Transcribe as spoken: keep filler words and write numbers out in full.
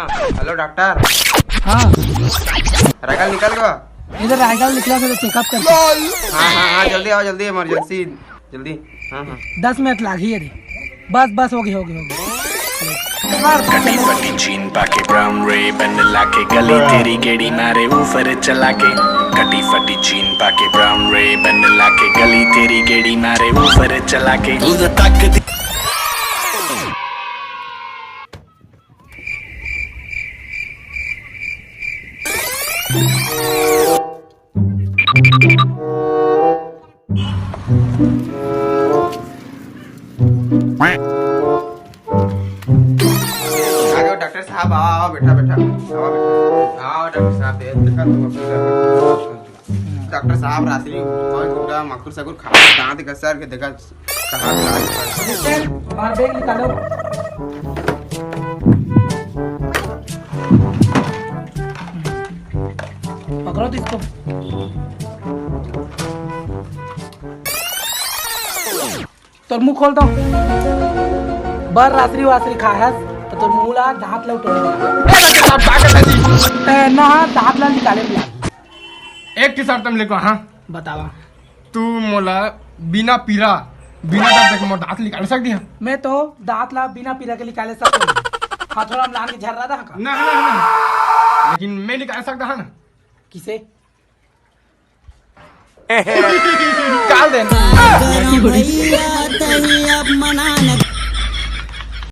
Hello doctor. हाँ। रायगल निकल गया। इधर रायगल निकला था तो चेकअप कर। हाँ हाँ हाँ, जल्दी आओ, जल्दी, इमरजेंसी, जल्दी। हाँ हाँ। दस मिनट लागी है रे। बस बस, होगी होगी होगी। कटी फटी जीन पाके ब्राउन रे बन लाके गली तेरी गेड़ी मारे ऊपर चला के। कटी फटी जीन पाके ब्राउन रे बन लाके गली तेरी गेड़ी मारे ऊपर चला के। डॉक्टर साहब, आओ आओ, बैठा बैठा, आओ बैठा, आओ डॉक्टर साहब, देखा तुम। डॉक्टर साहब, रात्रि में गुटखा मकुर सकुर खा, दांत का सर के देखा। सिस्टर, हमारा बैग निकालो। पकड़ो तो इसको। तोर मुंह खोल तो। बर रासरी वासरी खाहस तो तोर मुंह ला दांत ला उठो। ए, ना, दांत ला निकाले ला। एक ठी शर्त में लेको, हाँ। बतावा। तू मोला बिना पीरा, बिना दर्द के मोर दांत निकाल सकती है? मैं तो दांत ला बिना पीरा के निकाले सकती हूँ। हथौड़ा में लान के झर्रा था का? ना ना ना, लेकिन मैं निकाल सकता है ना। किसे? निकाल दे।